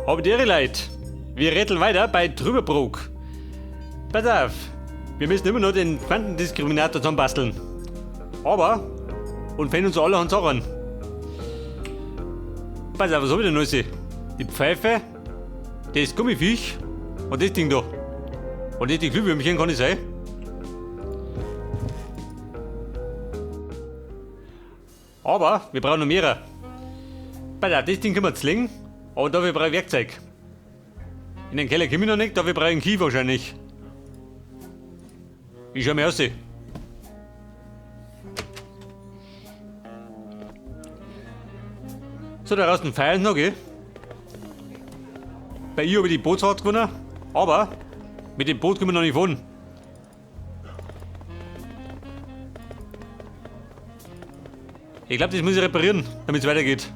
Habt ihre Leute, wir rätseln weiter bei Trüberbrook. Pass auf, wir müssen immer noch den Quantendiskriminator zusammenbasteln. Aber, und fällen uns allerhand Sachen. Pass auf, was hab ich denn noch? Die Pfeife, das Gummiviech und das Ding da. Und das die Glühwürmchen kann nicht sein. Aber wir brauchen noch mehrere. Pass auf, das Ding können wir zwingen, aber dafür brauche ich Werkzeug. In den Keller komme ich noch nicht, dafür brauche ich einen Key wahrscheinlich. Ich schau mir aus. So, da draußen feiern noch, gell? Bei ihr habe ich die Bootsfahrt gewonnen, aber mit dem Boot können wir noch nicht fahren. Ich glaube, das muss ich reparieren, damit es weitergeht.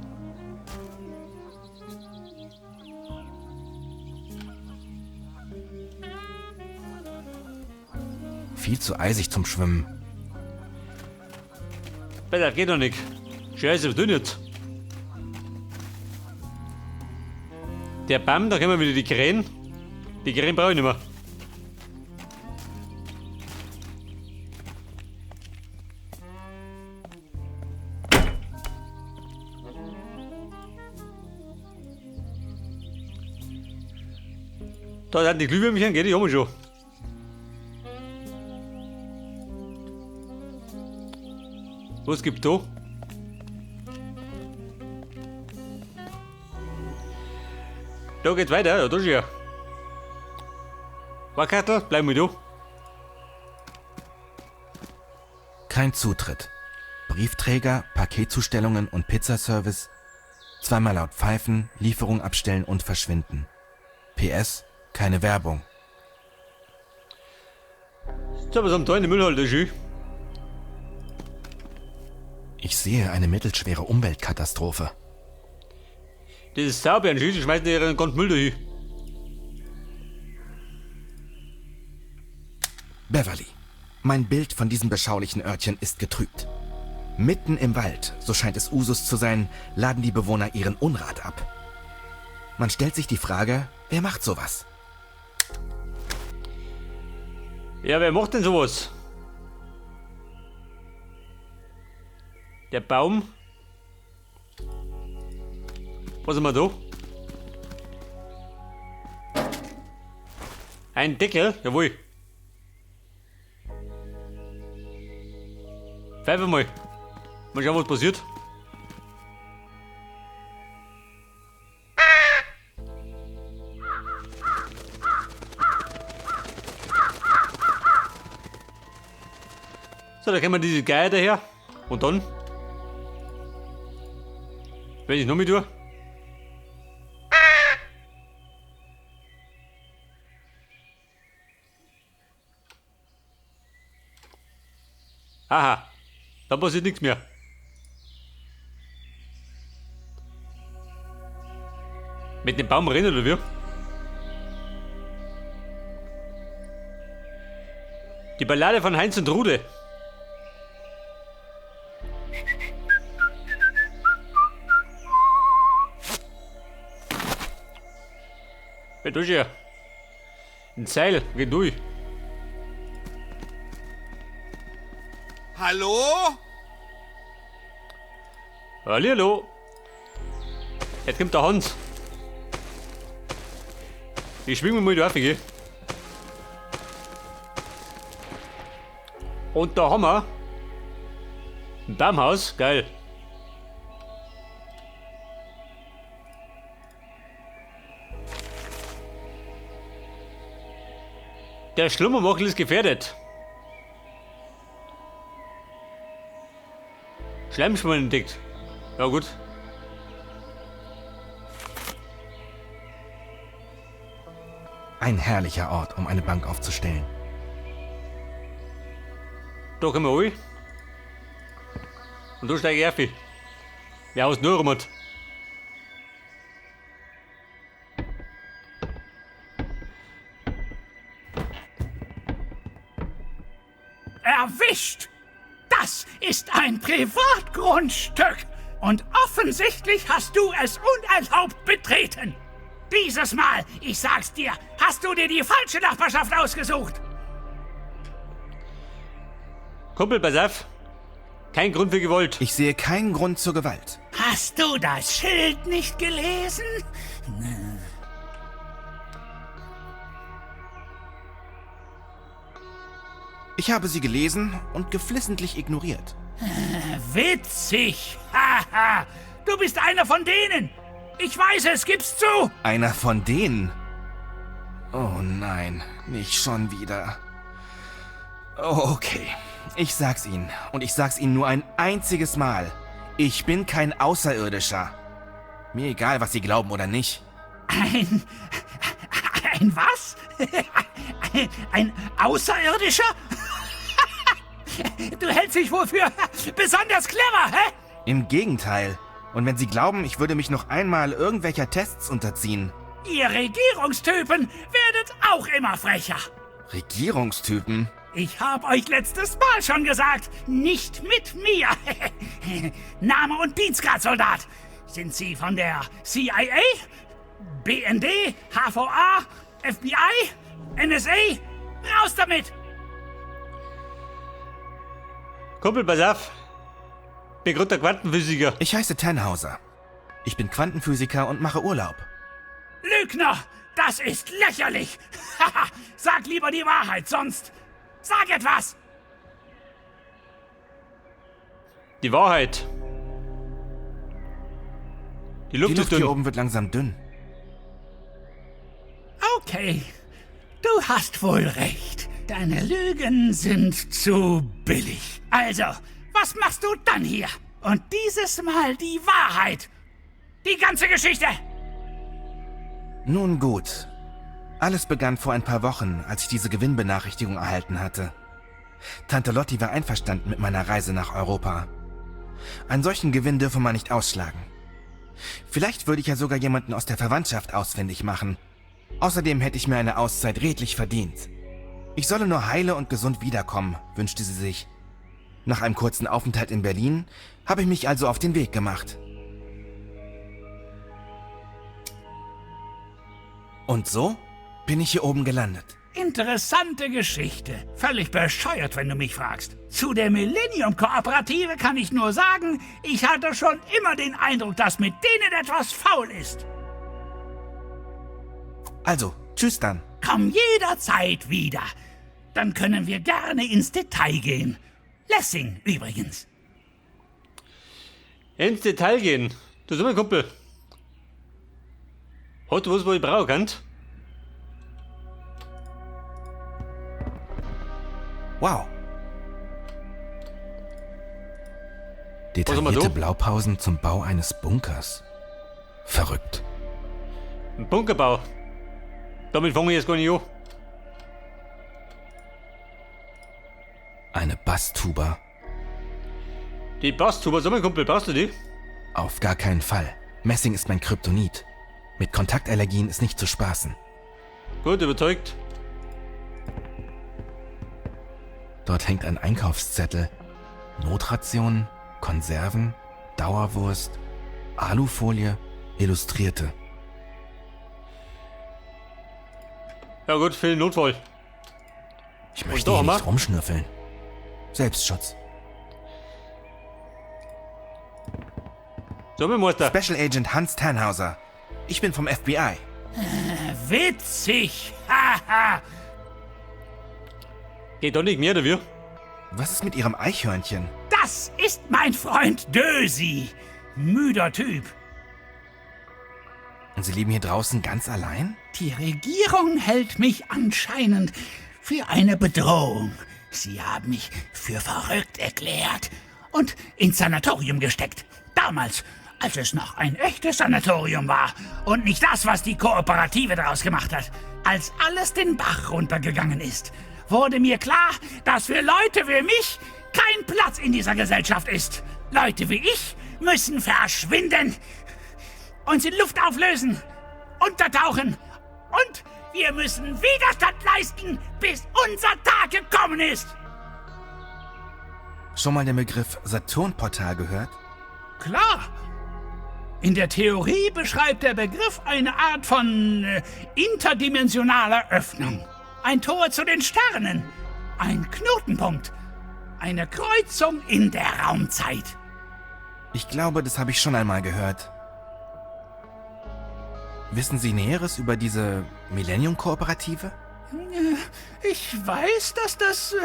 Viel zu eisig zum Schwimmen. Besser geht noch nicht. Scheiße, was tun jetzt? Der Baum, da können wir wieder die Krähen. Die Krähen brauche ich nicht mehr. Da sind die Glühwürmchen, geht die haben wir schon. Was gibt's da? Da geht's weiter, ja, da ist ja. Wackertel, bleib mal da. Kein Zutritt. Briefträger, Paketzustellungen und Pizzaservice. Zweimal laut pfeifen, Lieferung abstellen und verschwinden. PS, keine Werbung. So, was am da in der Müllhalde, schön. Ich sehe eine mittelschwere Umweltkatastrophe. Das ist sauber, ein die schmeißen ihren ganzen Müll da hin. Beverly, mein Bild von diesem beschaulichen Örtchen ist getrübt. Mitten im Wald, so scheint es Usus zu sein, laden die Bewohner ihren Unrat ab. Man stellt sich die Frage, wer macht sowas? Ja, wer macht denn sowas? Der Baum. Was haben wir da? Ein Deckel, jawohl. Pfeife mal. Mal schauen, was passiert. So, da kommen diese Geier daher. Und dann? Wenn ich noch mit tue? Aha, da passiert nichts mehr. Mit dem Baum rennen oder wie? Die Ballade von Heinz und Rude. Wer tust du? Ein Seil, geh durch. Hallo? Hallihallo. Jetzt kommt der Hans. Ich schwing mich mal da rauf, gell? Und da haben wir ein Baumhaus, geil. Der Schlummermockel ist gefährdet. Schleimspuren entdeckt. Ja gut. Ein herrlicher Ort, um eine Bank aufzustellen. Da kommen wir rein. Und da steige ich auf. Wer haust nur rum hat. Erwischt! Das ist ein Privatgrundstück! Und offensichtlich hast du es unerlaubt betreten! Dieses Mal, ich sag's dir, hast du dir die falsche Nachbarschaft ausgesucht. Kumpel, pass auf. Kein Grund für Gewalt. Ich sehe keinen Grund zur Gewalt. Hast du das Schild nicht gelesen? Ich habe sie gelesen und geflissentlich ignoriert. Witzig! Haha! Du bist einer von denen! Ich weiß es, gib's zu! Einer von denen? Oh nein, nicht schon wieder. Okay, ich sag's Ihnen. Und ich sag's Ihnen nur ein einziges Mal. Ich bin kein Außerirdischer. Mir egal, was Sie glauben oder nicht. Ein. Ein was? Ein Außerirdischer? Du hältst dich wohl für besonders clever, hä? Im Gegenteil. Und wenn Sie glauben, ich würde mich noch einmal irgendwelcher Tests unterziehen. Ihr Regierungstypen werdet auch immer frecher. Regierungstypen? Ich hab euch letztes Mal schon gesagt, nicht mit mir. Name und Dienstgrad, Soldat. Sind Sie von der CIA? BND? HVA? FBI? NSA? Raus damit! Kumpel, pass auf. Bin gerade der Quantenphysiker. Ich heiße Tannhauser. Ich bin Quantenphysiker und mache Urlaub. Lügner! Das ist lächerlich! Sag lieber die Wahrheit, sonst... Sag etwas! Die Wahrheit. Die Luft Die ist Luft hier dünn. oben wird langsam dünn. Okay, du hast wohl recht. Deine Lügen sind zu billig. Also, was machst du dann hier? Und dieses Mal die Wahrheit. Die ganze Geschichte. Nun gut. Alles begann vor ein paar Wochen, als ich diese Gewinnbenachrichtigung erhalten hatte. Tante Lotti war einverstanden mit meiner Reise nach Europa. Einen solchen Gewinn dürfe man nicht ausschlagen. Vielleicht würde ich ja sogar jemanden aus der Verwandtschaft ausfindig machen. Außerdem hätte ich mir eine Auszeit redlich verdient. Ich solle nur heile und gesund wiederkommen, wünschte sie sich. Nach einem kurzen Aufenthalt in Berlin habe ich mich also auf den Weg gemacht. Und so bin ich hier oben gelandet. Interessante Geschichte. Völlig bescheuert, wenn du mich fragst. Zu der Millennium-Kooperative kann ich nur sagen, ich hatte schon immer den Eindruck, dass mit denen etwas faul ist. Also, tschüss dann. Komm jederzeit wieder. Dann können wir gerne ins Detail gehen. Lessing übrigens. Ins Detail gehen. Du sag mal, Kumpel. Hat was, was ich brauchen kann? Wow. Was haben wir Detaillierte da? Blaupausen zum Bau eines Bunkers. Verrückt. Ein Bunkerbau. Damit fange ich jetzt gar nicht an. Eine Basstuba. Die Basstuba, sag mal, Kumpel, brauchst du die? Auf gar keinen Fall. Messing ist mein Kryptonit. Mit Kontaktallergien ist nicht zu spaßen. Gut, überzeugt. Dort hängt ein Einkaufszettel. Notrationen, Konserven, Dauerwurst, Alufolie, Illustrierte. Ja gut, für den Notfall. Ich möchte da hier haben wir- nicht rumschnüffeln. Selbstschutz. So, mein Meister. Special Agent Hans Tannhauser. Ich bin vom FBI. Witzig. Haha. Geht doch nicht mehr, oder wie? Was ist mit Ihrem Eichhörnchen? Das ist mein Freund Dösi. Müder Typ. Und Sie leben hier draußen ganz allein? Die Regierung hält mich anscheinend für eine Bedrohung. Sie haben mich für verrückt erklärt und ins Sanatorium gesteckt. Damals, als es noch ein echtes Sanatorium war und nicht das, was die Kooperative daraus gemacht hat. Als alles den Bach runtergegangen ist, wurde mir klar, dass für Leute wie mich kein Platz in dieser Gesellschaft ist. Leute wie ich müssen verschwinden, uns in Luft auflösen, untertauchen und wir müssen Widerstand leisten, bis unser Tag gekommen ist. Schon mal den Begriff Saturnportal gehört? Klar. In der Theorie beschreibt der Begriff eine Art von interdimensionaler Öffnung. Ein Tor zu den Sternen. Ein Knotenpunkt. Eine Kreuzung in der Raumzeit. Ich glaube, das habe ich schon einmal gehört. Wissen Sie Näheres über diese Millennium-Kooperative? Ich weiß, dass das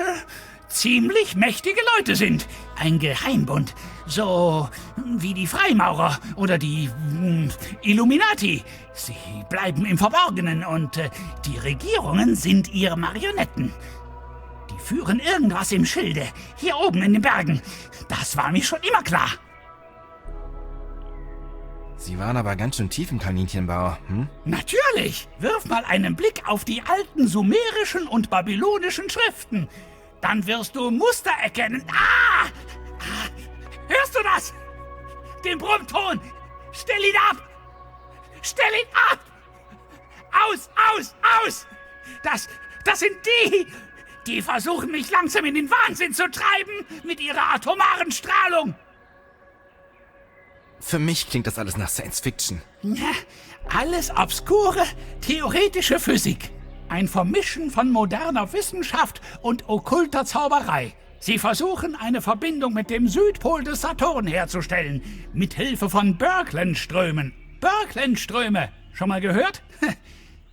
ziemlich mächtige Leute sind. Ein Geheimbund. So wie die Freimaurer oder die Illuminati. Sie bleiben im Verborgenen und die Regierungen sind ihre Marionetten. Die führen irgendwas im Schilde, hier oben in den Bergen. Das war mir schon immer klar. Sie waren aber ganz schön tief im Kaninchenbau, hm? Natürlich! Wirf mal einen Blick auf die alten sumerischen und babylonischen Schriften. Dann wirst du Muster erkennen. Ah! Ah! Hörst du das? Den Brummton! Stell ihn ab! Stell ihn ab! Aus, aus, aus! Das sind die! Die versuchen mich langsam in den Wahnsinn zu treiben mit ihrer atomaren Strahlung. Für mich klingt das alles nach Science Fiction. Ja, alles obskure, theoretische Physik. Ein Vermischen von moderner Wissenschaft und okkulter Zauberei. Sie versuchen, eine Verbindung mit dem Südpol des Saturn herzustellen, mit Hilfe von Birkeland-Strömen. Birkeland-Ströme, schon mal gehört?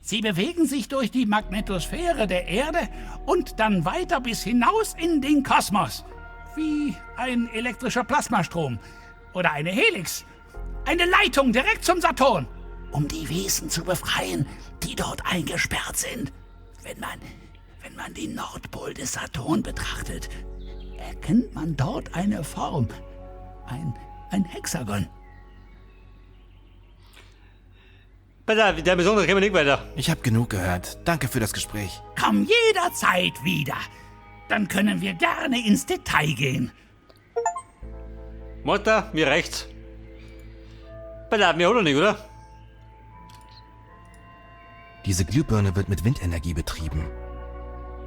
Sie bewegen sich durch die Magnetosphäre der Erde und dann weiter bis hinaus in den Kosmos. Wie ein elektrischer Plasmastrom oder eine Helix. Eine Leitung direkt zum Saturn, um die Wesen zu befreien, die dort eingesperrt sind. Wenn man den Nordpol des Saturn betrachtet, erkennt man dort eine Form, ein Hexagon. Pass auf, der Besondere kommen wir nicht weiter. Ich hab genug gehört. Danke für das Gespräch. Komm jederzeit wieder. Dann können wir gerne ins Detail gehen. Mutter, mir reicht's. Pass auf, mir holen nicht, oder? Diese Glühbirne wird mit Windenergie betrieben.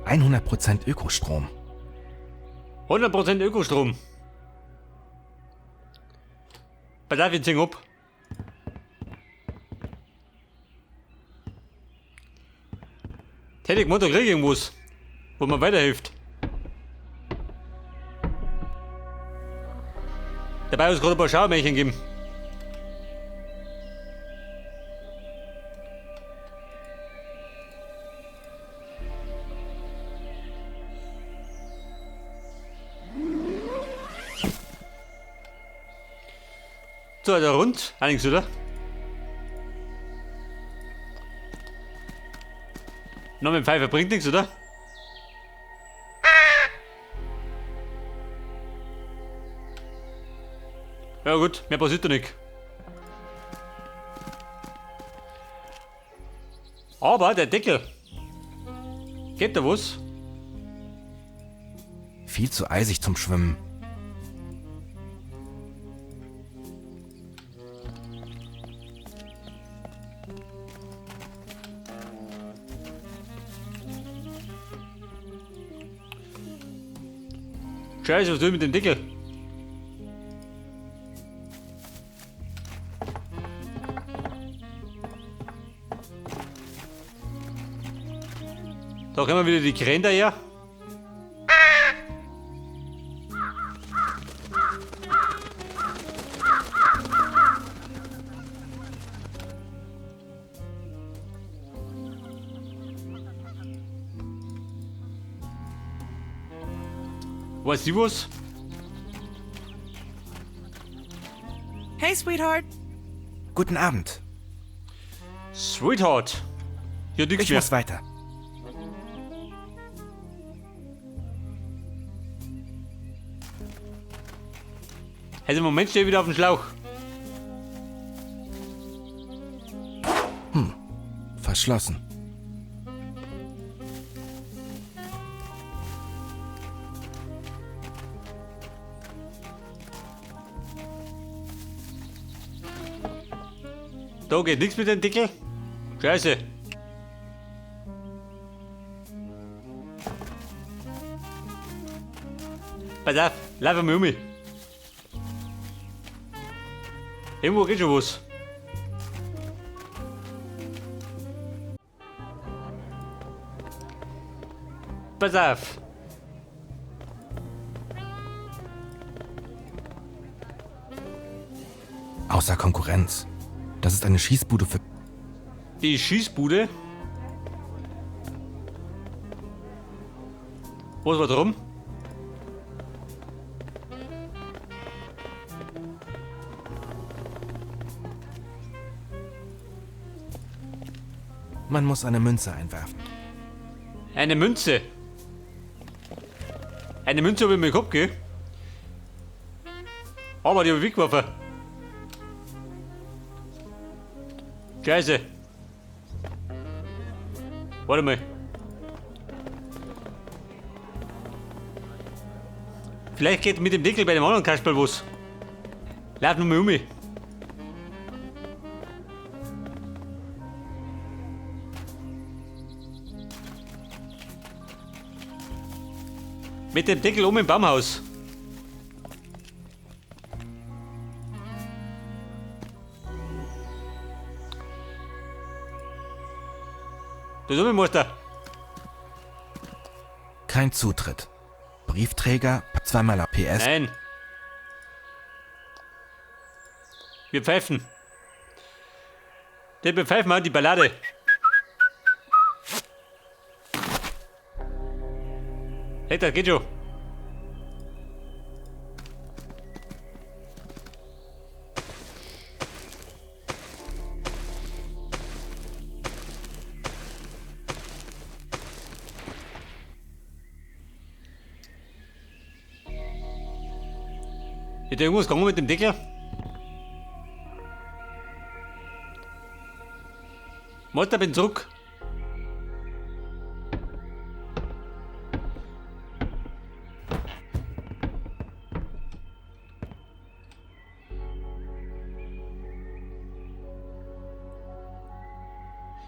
100% Ökostrom. 100% Ökostrom. Pass auf, wir ziehen ab. Tätig Motor krieg ich irgendwas, wo man weiterhilft. Dabei hat es gerade ein paar Schauermärchen gegeben. So, da rund, einiges, oder? Noch mit dem Pfeifer bringt nichts, oder? Ja gut, mehr passiert da nicht. Aber der Deckel. Geht da was? Viel zu eisig zum Schwimmen. Scheiße, was tue ich mit dem Deckel? Da kommen wieder die Krähen daher. Weißt du was? Hey, Sweetheart. Guten Abend. Sweetheart. Hier nix Ich mehr. muss weiter. Also im Moment stehe ich wieder auf dem Schlauch. Verschlossen. Da geht nichts mit dem Deckel. Scheiße. Pass auf, lauf einmal um mich. Irgendwo geht schon was. Pass auf. Außer Konkurrenz. Das ist eine Schießbude für. Die Schießbude. Was war drum? Man muss eine Münze einwerfen. Eine Münze. Eine Münze habe ich mir gehabt, gell? Aber die habe ich weggeworfen. Scheiße. Warte mal. Vielleicht geht mit dem Deckel bei dem anderen Kasperl was. Lauf nur mal um mich. Mit dem Deckel um im Baumhaus. Das ist Meister. Kein Zutritt. Briefträger, zweimal PS. Nein. Wir pfeifen. Den bepfeifen wir die Ballade. Hey, das geht schon. Ist da irgendwas gegangen mit dem Deckel? Meister, bin zurück.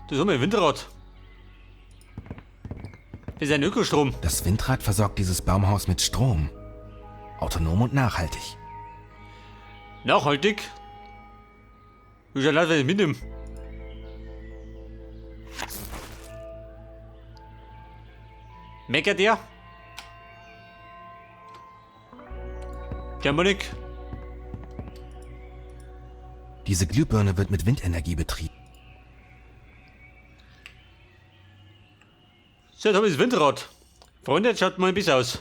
Das haben wir ein Windrad. Das ist ein Ökostrom. Das Windrad versorgt dieses Baumhaus mit Strom. Autonom und nachhaltig. Nachhaltig? Wie schon leid, wenn ich mitnehme. Meckert der? Scheinbar nicht. Diese Glühbirne wird mit Windenergie betrieben. So, jetzt habe ich das Windrad. Freunde, jetzt schaut mal ein bisschen aus.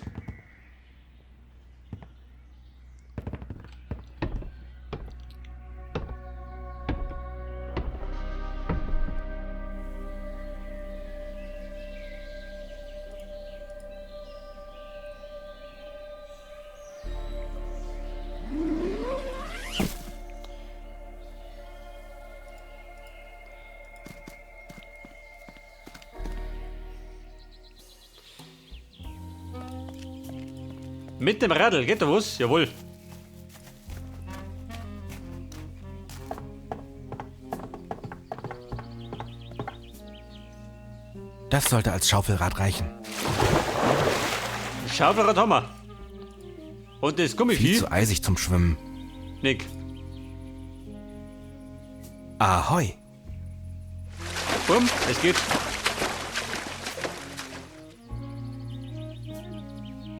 Mit dem Radl, geht da was? Jawohl. Das sollte als Schaufelrad reichen. Schaufelrad haben wir. Und das Viel Gummivieh? zu eisig zum Schwimmen. Nick. Ahoi! Bumm, es geht.